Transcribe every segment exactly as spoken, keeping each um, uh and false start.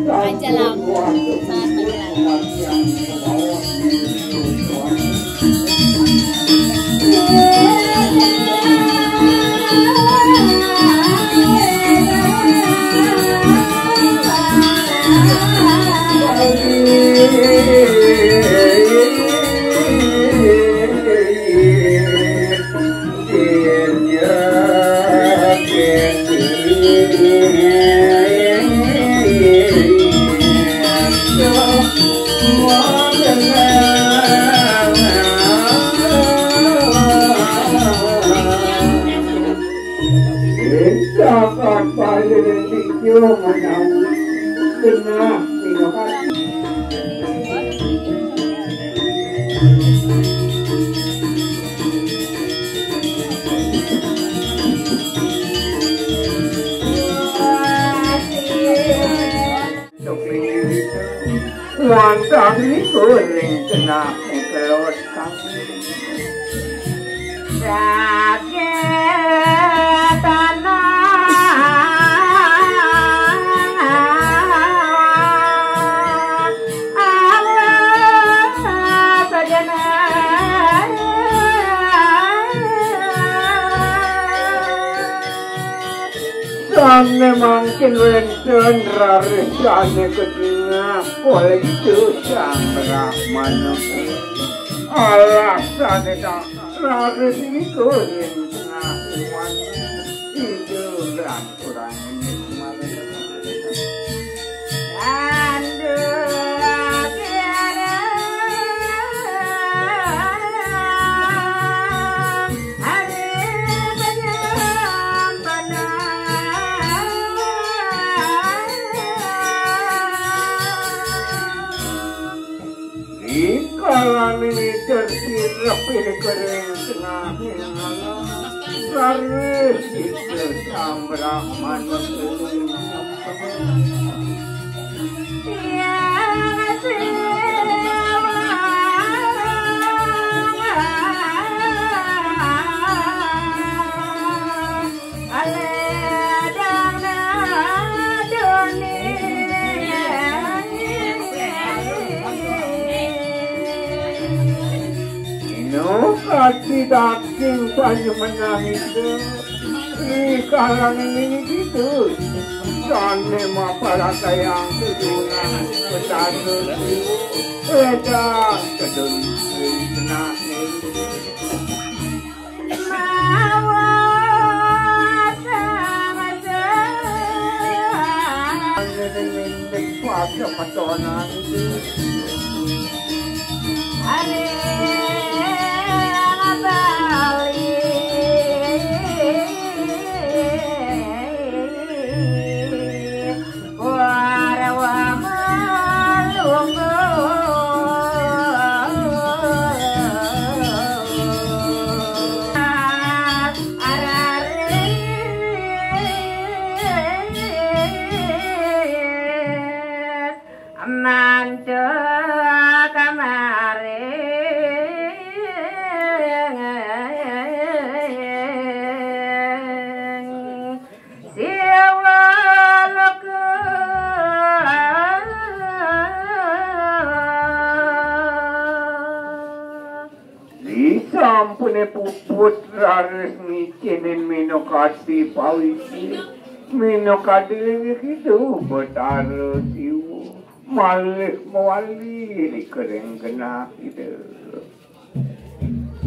Aja lah, sangat menjalankan. Sakat balik di kio menang. Tengah minum hati. Wantah niku ring tengah kelod kami. Saget tanah Allah sajanah. Sane mangkin wenten raris sane kejingah oleh Ida Sang Brahmana. Alasane tak raris niku ring tengah uwan Ida Brahmana. Ing kalane ngider sirep ing kering tengahing alam, raris sida sambrah manut. Ino kadi daging panyemenang Ida, ri kalangan ini gitu. Sane maparakayang tudunan petaka. Ledang kedun ring tengahing. Mawa samasa. Pada patonan. Are Bali. Warawa malungguh. Araris mantuk kamaring. Siwa loka. Disampune puput raris ngicinin minakadi pawisi, minakadi linggih Ida Betara Siwa, malih mawali ring kering genah Ida.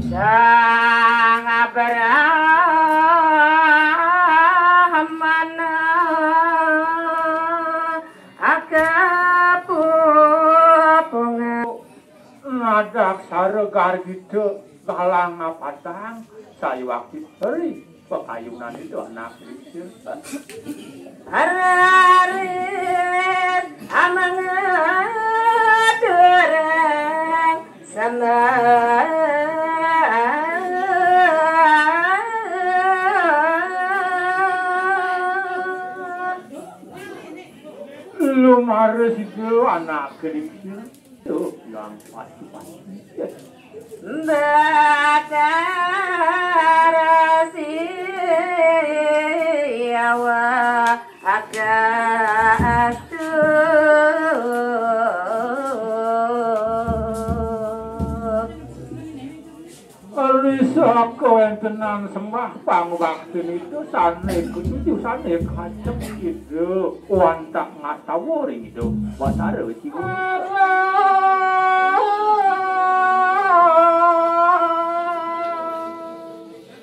Sang Brahmana akapupungan. Nadaksara gargita galang apatang sayuwakti peri. Pakayunan itu anak lingsir. Raris amangaturang sama. Lumaris itu anak lingsir. Tuh, yang pasti-pasti. Batara Siawa Aka atuh. Ari sakawéntenan sembah pangubakti itu sané kudu sané kacep gitu. Wantah ngastawa ring Ida Batara Wesi Guru.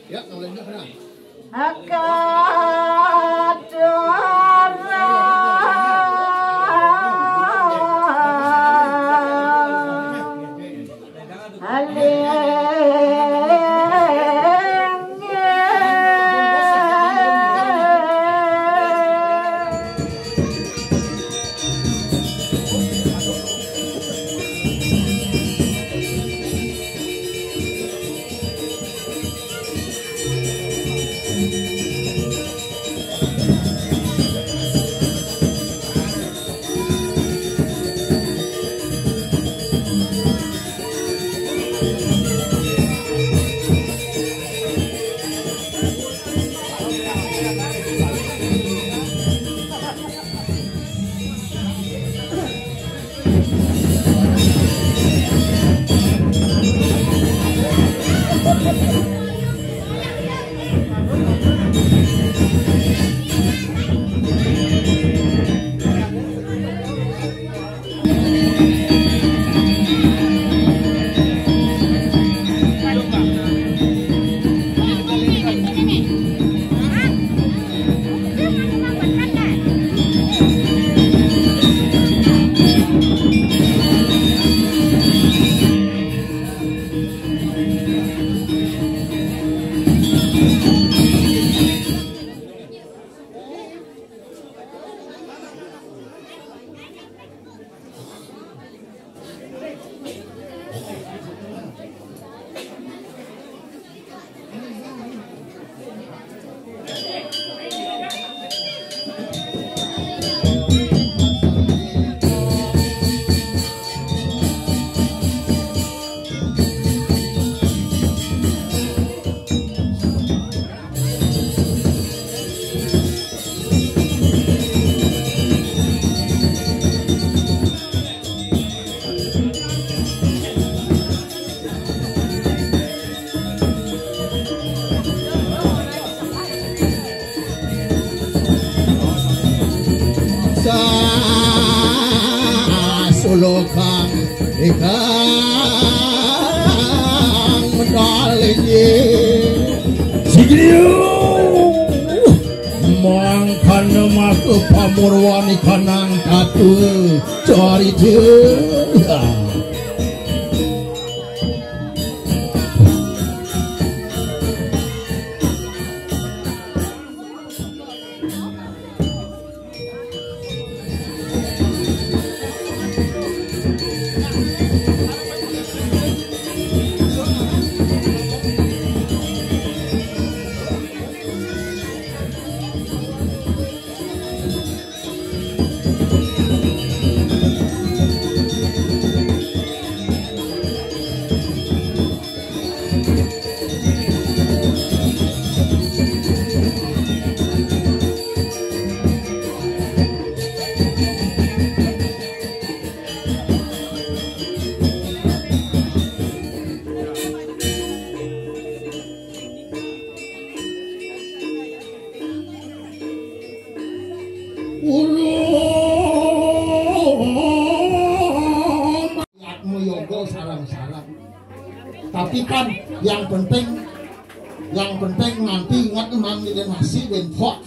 Ya, kalau ini, nah. Sasolokan ikang medal inggih. Sigriu. Mangkana maka pamurwani kanang tatu carita. Urung. Niatmu yoga sareng-sareng. Tapi kan yang penting, yang penting nanti ingat emang di nasi dan pot.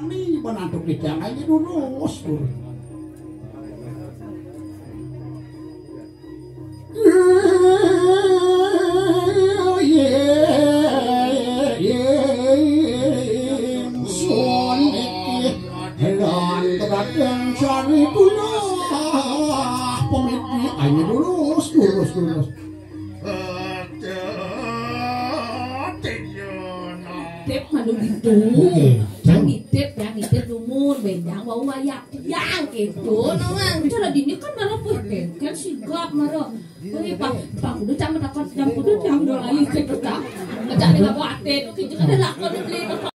Ini menantu kita aja dulu, dulu. Sun iki lan tebakan sari kula pemiti ayo lurus, lurus, lurus, lurus. Tip malu gitu. Oke. Yang ngitip, yang ngitip lumur bendang wau wayah tiang gitu. Nah, cara dini kan malah putih kan sigap malah. Wih, Pak, Pak Kudu cang matakon, cang Kudu cang dua kali gitu, cang. Ada nggak buat update? Oke, juga ada lah. Kalau dia beli